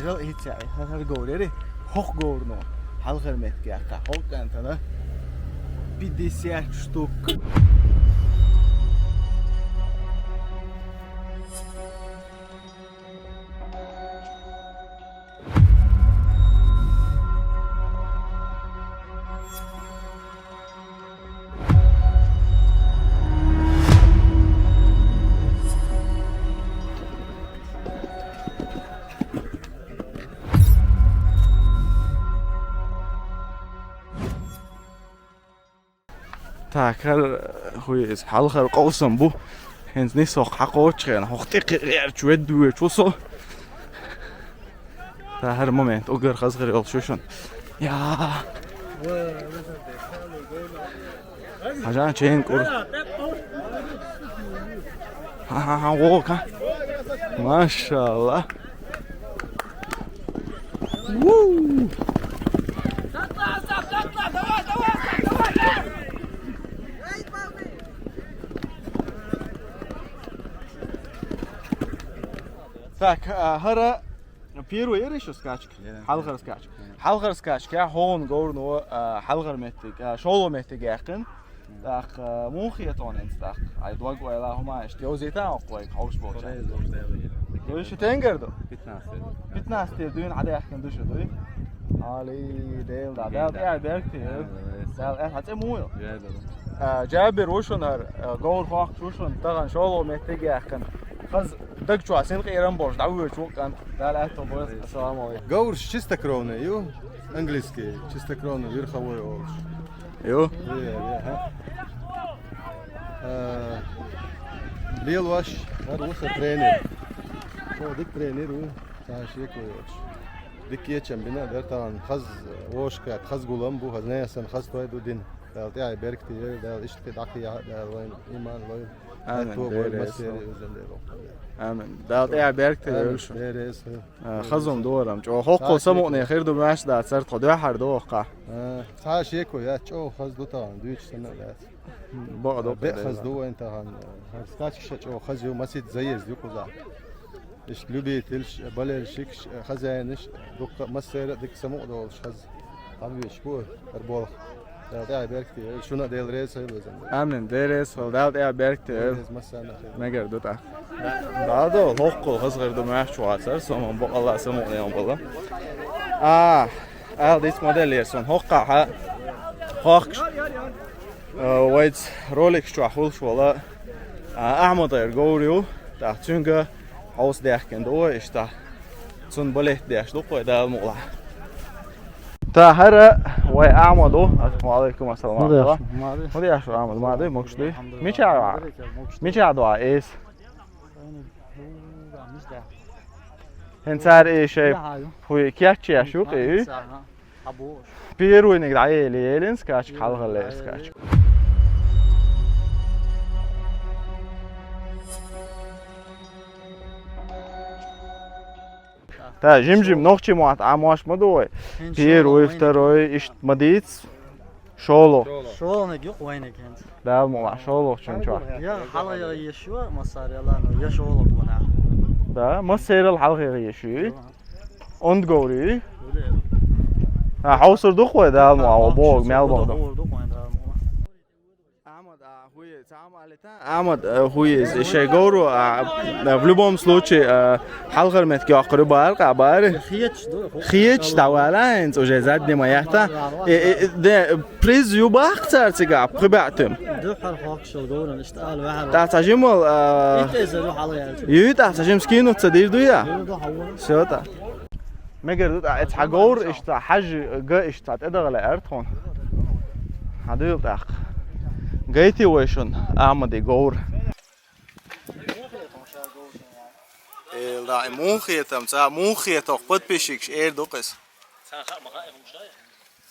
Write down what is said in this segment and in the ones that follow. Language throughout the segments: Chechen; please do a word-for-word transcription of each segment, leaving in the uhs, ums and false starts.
Жал ихица, хӀара говр яри, хӀокху говрано хьалхара меттиг яьккхина. ХӀокху кӀантана пятьдесят штук. Так, хӀара хӀу иза хьалхара къовсам бу. ХӀинца нисса хьакхоччу хенахь, хӀокху тӀе кхин гӀерташ ведда воьдуш ву со. Та хӀара момент уггар хаза хир йолуш ю шуна. Я. Хьажа, чейн кӀур. Хьан-хьан-хьан, вокха. Машалла. Вуу! Так, а, хӀара первый яра шу скачка? Яра. Хьалхара скачка. Яра. Хьалхара скачка, хӀокхуьнан говрано, а, хьалхара меттиг, а, шолгӀа меттиг яьккхина. ТӀаккха, а, муха хета хьуна хӀинца тӀаккха? Хьайн дог-ойла хӀума иштта йовзийта оха вайга хьовш болчу. Вай шу тенгар ду? Пятнадцать. Пятнадцать дуьйна хьадаьхкина ду шу, дуй? Али, Дела да. Дала тӀаьхье беркате йойла. Дала, э, хьан цӀе муха ю? Джабир ву шуна хӀара, э, говр хохкуш ву шуна, тахана шолгӀа меттиг яьккхина. Хаза даг чохь синкъерам болуш дӀавоьдуш ву кӀант. Дала аьтто бойла. Ассаламу алейкум. Говраш чистокровный ю, английский, чистокровный верховой олуш. Ю? Е, е, хьа. Э, лелош, хӀара ву сан тренер. О, дика тренер ву, цхьа шеко йоцуш. Дика кечам бина а дара тахана, хаза вовшахкхетта, хаза гулам бу, хаза несан, хаза той ду дина. Дала тӀаьхье беркате йойла, Дала иштта кхин дӀакхехьа, Дала вайна иман лойла. Амин. Аьтто бойла массеран а, везан Дела. Амин. Дала тӀаьхье беркате йойла шу. Дела реза хуьлда. А, хаза хӀума ду хӀара-м. ЧӀогӀа хӀокхул самукъане хир ду моьттуш дац хӀара, тхо дуьххьара ду хӀокхахь. А, цхьа шеко яц, чӀогӀа хаза ду тахана, дуьйцуш санна а дац. Бакъ ду, бакъ хаза ду вайн тахана. ХӀара скачкаш а чӀогӀа хаза ю, масийтта заезд ю кхузахь. Иштта любительш, болельщикаш, хозяинаш, дуккха а массеран а дика самукъа долуш хаза. ДӀавоьдуш бу хӀара болх. Дала тӀаьхье беркате йойла, шуна а Дела реза хуьлда, везан Дела. Амин, Дела реза хуьлда, Дала тӀаьхье беркате йойла. Дела реза массарна а хуьлда. Мегар ду тӀаккха. Дала до, хӀокхул хаза хир ду моьттуш вацара, со ма бакъалла самукъане ма бала. А, ала диц модель яра суна. ХӀокхахь хохкуш, а, вайца роликаш чохь хуьлуш волу, а, Ахьмадера говр ю, тӀаккха цуьнга хьовса даьхкина ду вай иштта. Цунна балет деш ду-кх вай, Дала мукъалахь. Та хӀара вай Ахьмад ву. Ва алейкум ассалам. ХӀун деш ву, Ахьмад? Могуш дуй? Мичахь ву? Мичахь ду хьан эса? ХӀинца цара и шайн хӀуй кечъеш ю-кх и? Первыйниг дӀаели, елина скачка, хьалхара лерина скачка. Та жим-жим нохчийн мотт Ӏамош ма ду вай. Первый, второй, иштта ма дийца. ШолгӀа. ШолгӀаниг ю-кх вайниг хӀинца. Дала мукъалахь, шолгӀачун чохь. Я хьалха еш ю массарел а, ну, я шолгӀа гуна. Да, массерал хьалха еш ю. Онда говр ю. А, хьовсур ду-кх вай, Дала мукъалахь, боху, мел боху. Ахьмад, а, хӀу еза, Ахьмад, а, хӀу еза, шайн говро, а, а, в любом случае, а, хьалхара меттиг йоккхур ю бара, къа бара. Хеташ ду, ху- Хеташ дӀавала, хӀинца уже задний ма ятта. Э, э, э, де, приз ю баккха цара цигахь, пхи баьӀ туьма. Дуьххьара хьокхуш йолу говран иштта ала ваьхьара. ТӀаккха цхьа жимал, а, итт эзар ю хьала яьлча. Ю, тӀаккха цхьа жима скинуть ца дийр ду я? Ю, ду, хьала. Всё, тӀаккха. Мегар ду, тӀаккха, э, цхьа говр иштта хьажа, га иштта цхьа тӀедагӀа лаьара тхуна. Хьан дуьйла тӀаккха? Гайти вай шуна Ахьмади говр. Э, да, и муха хетам, ца, муха хетам, подписчикаш эр ду-кх иза.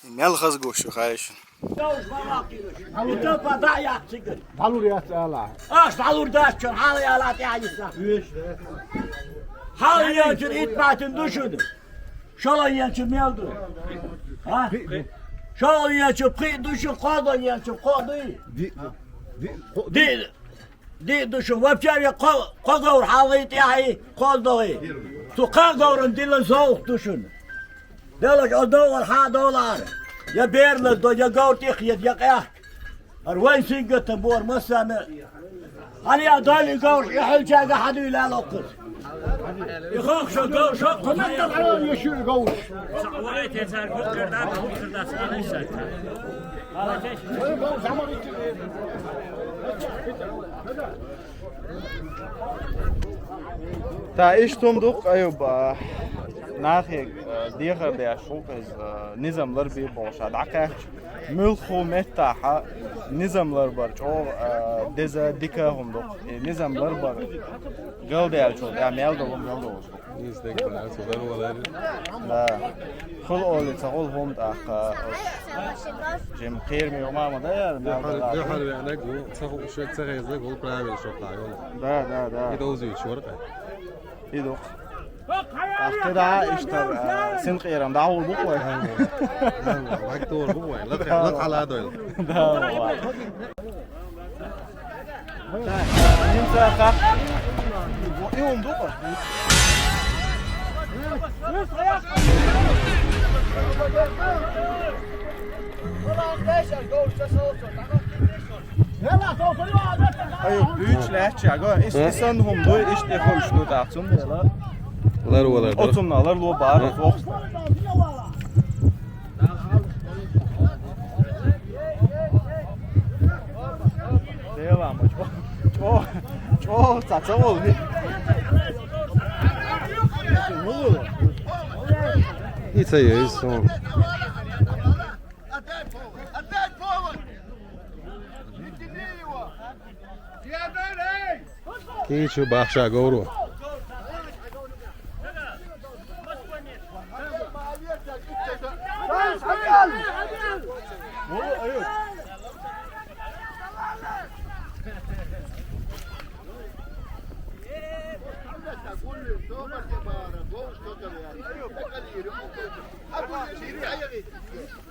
Мел хаза гуш ю, хаьий шуна. ДӀалур яц ала. Аш дӀалур дац, чун хьала яла тӀаьхьа йиса. Хьала яла чун итт баттина ду шуна. ШолгӀа яла чун мел ду? А? ШолгӀа яла чун пхиъ ду шуна, кхозлагӀа яла чун кхоъ дуй? Ди, ди, кхоъ ду. Ди, ди ду шуна. Вообще, кхо-, кхо говр хьалхий тӀаьхьий, кхозлагӀий. Цу кхаа говран диллан совгӀат ду шуна. Делаш а довгӀар хьа а довлара. Я берлар до, я говр тӀехьед, я къаьхка. Ар вайн сингаттам бора массарна. Хьан я дойли говраш, и хьулчага хьадуйла локхус. И хохша говраш, хохша. Кхунатта хьалал ешур говраш. Вай те цар хохкар да, хохкар да, цар хохкар да. Вай говраш, амарите. Та иштта хӀума ду-кх, Аюб, а, нахе, а, дехар деш хӀу-кх иза, а, низам ларбе бохуш, а, дӀакхаьчча, муьлхха меттахьа низам ларбар чӀогӀа, а, деза, дика хӀума ду-кх. И низам ларбар галдаьллачул тӀехьа мел долу хӀума мел долуш ду-кх. Иза дегнаш, цу дарвалар. Да. Хула олий ца хула хӀума тӀаккха, уж жима кхераме хӀума ма даьра, мел Дуьхьал, далахь. Дуьхьал веанарг ву, ца хууш верг, ца хезарг ву, правил шо кхайолу. Да, да, да. И довзуьйтуш вара-кх. И ду-кх. ТӀаккха да, иштта, а, синкъерам дӀагӀур бу-кх вай. Вак дор бу вай, лакха, лакха ладойла. Да, ва. Ай, буьйч лаьттача, го, ис-, исан хӀума дуй, иштта хуьлуш ду тӀаккха, цундела. Лар валар дара. Оцунна лар ло бара, вохс. Дела ма чӀо-, чӀо-, чӀо-, ца, ца волу. И ца еза сон. Кийча бахша говро.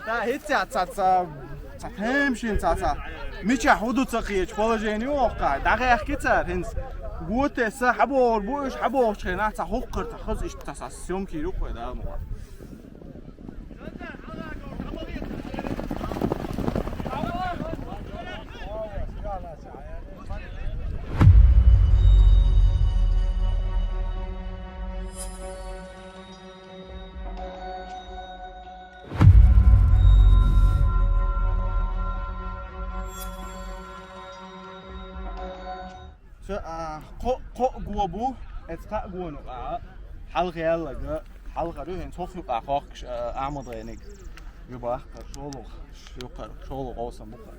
Та хӀинца ца, ца, ца хӀемашин ца, ца. Мичахь хӀу ду ца кхечу положение воккха. ДӀахаьхки цара хӀинца. Го тесса хьабогӀур бу уьш, хьабогӀучу хенахь ца хӀокхура ца хаза иштта ца, ца съёмки юккъе да ма. Ша, а, кхо, кхо а го бу, эцу кхаа гонах, а, хьалха яьлларг, хьалхара ю, хӀинца хӀокху юкъа хохкуш, а, Ахьмад-гӀайниг. Ю бахкара, шолгӀа, ш-, юккъара, шолгӀа къовсам бу-кх.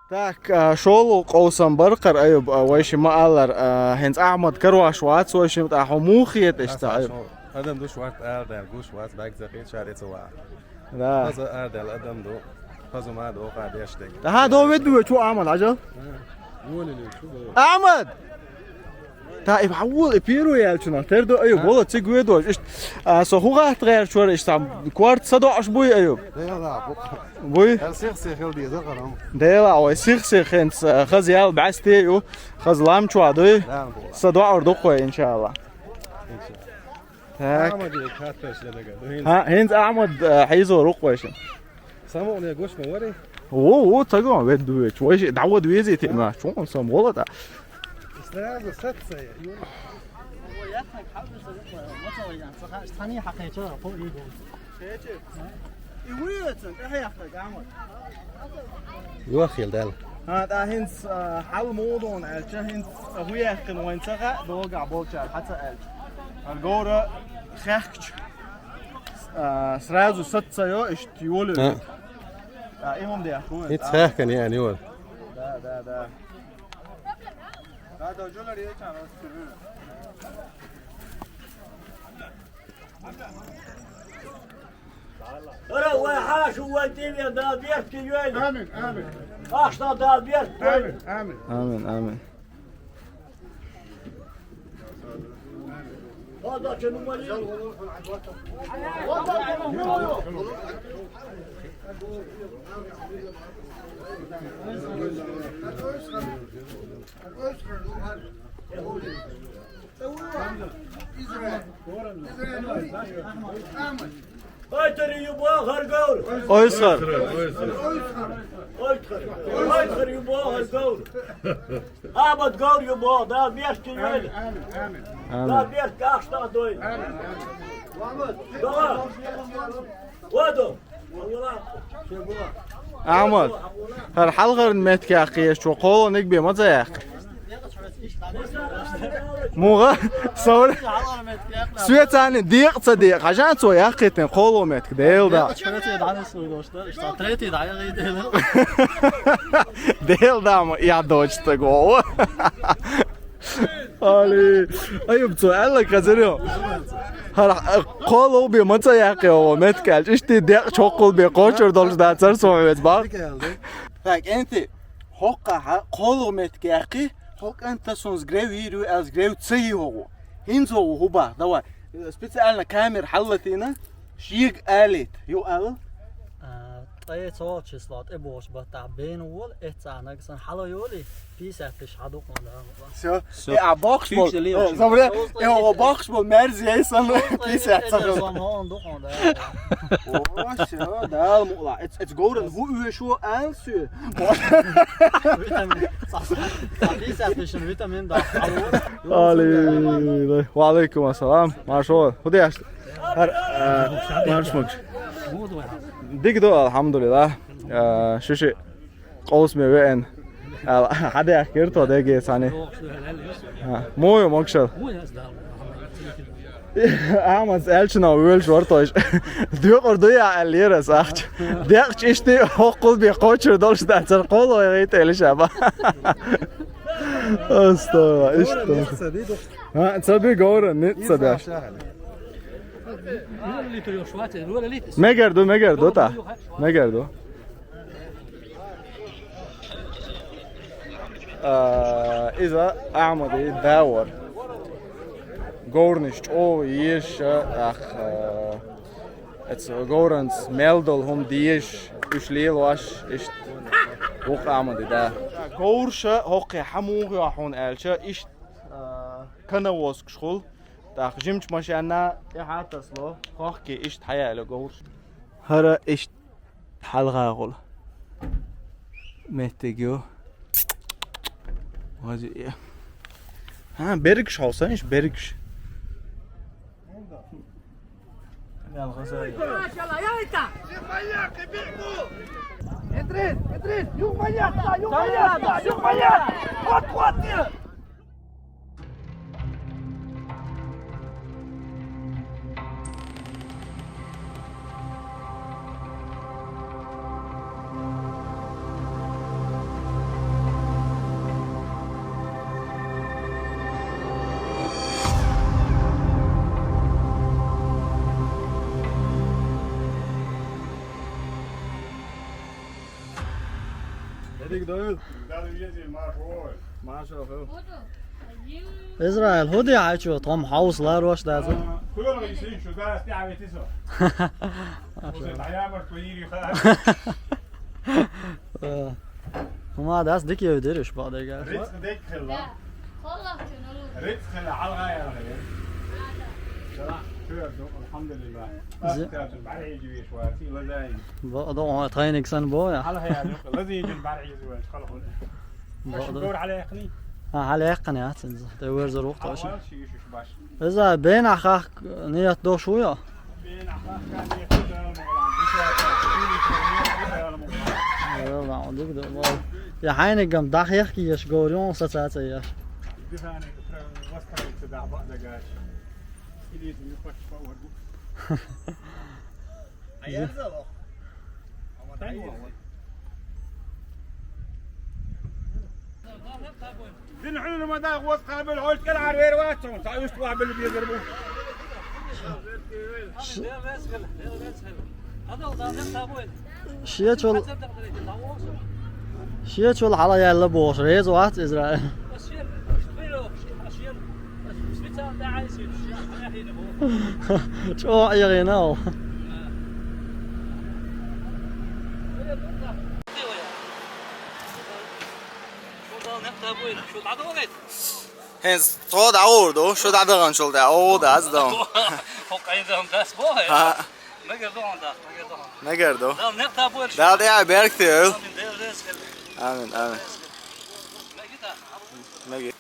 Так, а, шолгӀа къовсам бара-кх хӀара, Аюб, а, вайшимма аллара, а, хӀинца Ахьмад карош вац вайшимма, тӀаккха хьо муха хета иштта, Аюб? Адам ду шорта арадаьлла гуш вац, бӀаьрг ца хилча, ара ца ваха. Да. Хаза арадаьлла адам ду, хаза ма ду, кхаа деш дерг. ТӀаккха до ведда ву чу Ахьмад, Ӏажал? Ахьмад! Та и хьан волу и первый яьллачунах тера ду, Аюб, воло цига ведош. Иштта, а, со хӀун гӀатта гӀерташ вара, иштта корта са доӀуш буй, Аюб? Дела, бу-, буй? Эл сих-сих хила деза, харам. Дела, вай сих-сих хӀинца, а, хаза ял бӀаьсте ю, хаза лам чохь дуй. Да, бу. Са доӀур ду-кх вай, иншалла. Так. Ахьмаде хаттарш дан дага ду хӀинца. ХӀа, хӀинца Ахьмад, а, хьийзор ву-кх вайшимма. Самукъане гуш ма варий? Во, во, ца гон, ведда ву вай чу. Вайшиъ дӀавада везийта ма, чу вон сам гӀо лата. Сразу саццай. Цхьаьний хьакхеча, кхо ийгу. И вуьйцун, тӀехьа яхна гамар. Йохийла даьлла. ХӀа, тӀа хӀинца, а, хьал муха ду аьлча, хӀинца хӀун яьккхина вайна ца хаьа, догахь болчара хьан ца аьлча. ХӀара говра хаьхкича, а, сразу саца ца йо, иштта йолу. ХӀа. ТӀа и хӀума дехьа ву. ХӀинца хаьхкина яьхна йолу. Да, да, да. Ара вай хьашу вай тӀеве Дала беркате йойла. Амин, амин. Ахча Дала беркате йойла. Амин, амин. Амин, амин. Хада чу ну мали. Хада чу ну мали. Айтар ю бохар гаур. Ойсхар. Айтар ю бохар гаур. Абад гаур ю бох, да, бехти вел. Да, бехт кахта дой. Да. Вадо. Ахьмад, хӀара хьалхарна меттиг яьккхи, еш чу кхолониг бе ма ца яьккхи. Муха? Савр-, Светани декъа ца декъа. Хьажан цо яьккхийтина кхоло меттиг, Дела да. Дела да, ма я дочтаг вова. Али, Аюб, цо аьлла хазар ю. ХӀара, э, кхоло бе ма ца яьккхи оха меттиг аьлча, иштта декъа чоккхул бе кхочур долуш дацар со вец бах. Так, энти, хӀокха хьа-, кхоло меттиг яьккхи, хӀокха энта сунс грев йийр ю, аьлс грев ца йий хӀокху. ХӀинца хӀокху хӀу бах, давай. Специально камера хьаллатийна, шега алийта, ю ала. А, ткъе цхьа число тӀе бохуш баттахь бена волу, эццахь нагасан хьала йолий, писать тыш хьа дукъон да. Всё. Всё. Э, а бокс бол. Э, забре, э, о, бокс бол, мерзи, ей, сан, писать ца хьо. О, всё, да, мукъла. Эц, эц горан хӀу уьш ву, ан су. Витамин. Ца, ца писать тыш витамин да. Али, ва алейкум ассалам. Маршо, хӀу деш? Хар, а, марш мукш. Диг ду, алхьамдулилла. А, шиши къовсаме веана. Ала, хьадаьхкира тхо деге цхьаьна. А, мой могушал. Ахьмадс аьлча, нах воьлуш вара тхойш. Доькъур ду я аьлла лера ас ахча. Декъча иштта хӀоккхул бе кхочур долуш дацара кхоло гӀайта элиша ба. Аста, иштта. А, ца би говра, ницца беш. Мегар ду, мегар ду, та. Мегар ду. А, иза Ахьмади да вара. Говрнаш чӀогӀа езаш, ах, а, эца говранца мел долу хӀума дезаш, уьш лелош, иштта вукху Ахьмади да. Говрша хӀокхе хьан муха йо хьуна аьлча, иштта, а, кана воскуш хуьлу. ТӀаккха жимачу машенна тӀаьхьа а тасло, хохке иштта хьаяьлла говраш. ХӀара иштта хьалхагӀула меттиг ю. Вази-, хӀа, бергаш хьовсанаш, бергаш. Идрис, Идрис, юг маньяк, юг маньяк, юг маньяк! Вот, вот, нет! Дерриг дойл. Дала везий, марша вогӀийла. Марша вогӀийла. Израиль, хӀу де хьайчо, тхом хьовса ларош дац? А, кхоьлгӀа йисина шу, газ тӀаьхьа вити со. Уже дӀаямарт вайири хаа. Э, хӀума дац, дика йовдира уьш, бакъдерг аьлча. Рицкъ дерг хилла. Рицкъ хилла, хьалха яла хилла. Шарахь, кхоьру ду, алхьамдулиллахӀ. Зи- Астаьчун бӀаьрхьежа веш вац, и лазаин. Бакъда, хьо тхайниг санна бо, я? Хьалха яла юкъа, лазийчун бӀаьрхьежа веш, халахули. Бакъда. Аш гур хьалаяккханий? А, хьалаяккхана яц иза. Тхай верзар ву-кх тхо ши. Хьалха ши иш баш. Иза бенахь хахка ният долуш ву, я? Бенахь хахка ният долуш ву, я? Валла, дика ду, валла. Я хьайнигам дӀахехкийша говр юн сацаца еш. Диханиг вастагӀица дахьа баъ дагаш. Илица муьхачча баъ варгу. Дин хьуна ма даха, васкхабил хьоьжуш кӀелхьарвер вац хьуна, цхьа уьстагӀ била безар бу. Шечул, шечул хьала яьлла бохуш, реза вац Израиль. ЧӀогӀа Ӏехийна ву. ХӀинца тхо дӀагӀур ду, шу дӀадаханчул тӀаьхьа, оха дац дан. ХӀа. Мегар ду. Дала тӀехьа беркате йойла. Амин, амин. Меги.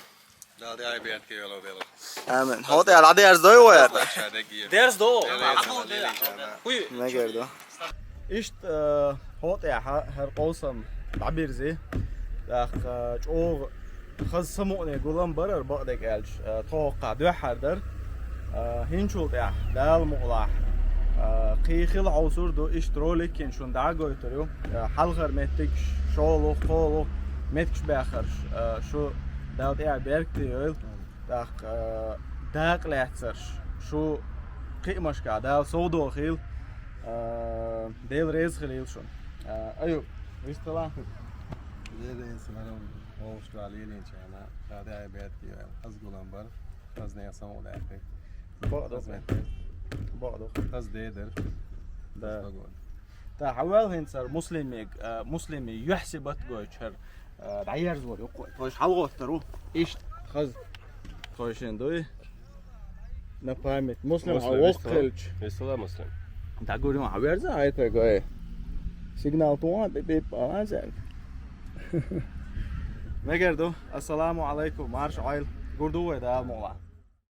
Дала тӀехьа беркате йойла, Дала. Амин. ХӀотӀа дӀадерзадой вай? Дерзадо. Мегар ду. Иштта, э, хӀотӀехьа хӀара къовсам дӀабирзи. ТӀаккха, э, чӀогӀа хаза самукъане гулам бара, бакъдерг аьлча, э, тхо хӀокхахь дуьххьара дара. Э, хӀинчул тӀаьхьа, Дала мукъалахь, э, кхы хила хьовсур ду иштта ролик, кхин шуна дӀа а гойтур ю. Э, хьалхара меттигаш, шолгӀа, кхоалгӀа меттигаш баьхараш, э, шу Дала тӀехьа беркате йойла. ТӀаккха, э, дакъа лаьцараш, шу кхиамашкахь Дала совдохийла, э, Дела реза хилийла шуна. Э, Аюб, вистхила? Дела реза хилийла, вовшашка лелийначарна, Дала тӀехьа беркате йойла. Хаза гулам бара, хаза нехан самукъадаьккхи. Бакъду. Хаза меттиг. Бакъду. Хаза де дара. Да. Хаза погода. ТӀаккха хьавола хӀинца хӀара Муслимега, э, Муслиме юьхь-сибат гойтуш хӀара, э, дӀаерзавар ю-кх вай. Тхойша хьалгӀоттар ву. Иштта хаза. Тхойшинна дуй? На память. Муслим, Муслим, хьан воккха вистхила? Хилча. Вистхила, Муслим. ДӀагур ю, хьан верза, ай, тхой гой. Сигнал тухьа, бип-бип, а, зерг. Мегар ду. Ассаламу Ӏалайкум, марша Ӏойла. Гур ду вай, Дала мукъалахь.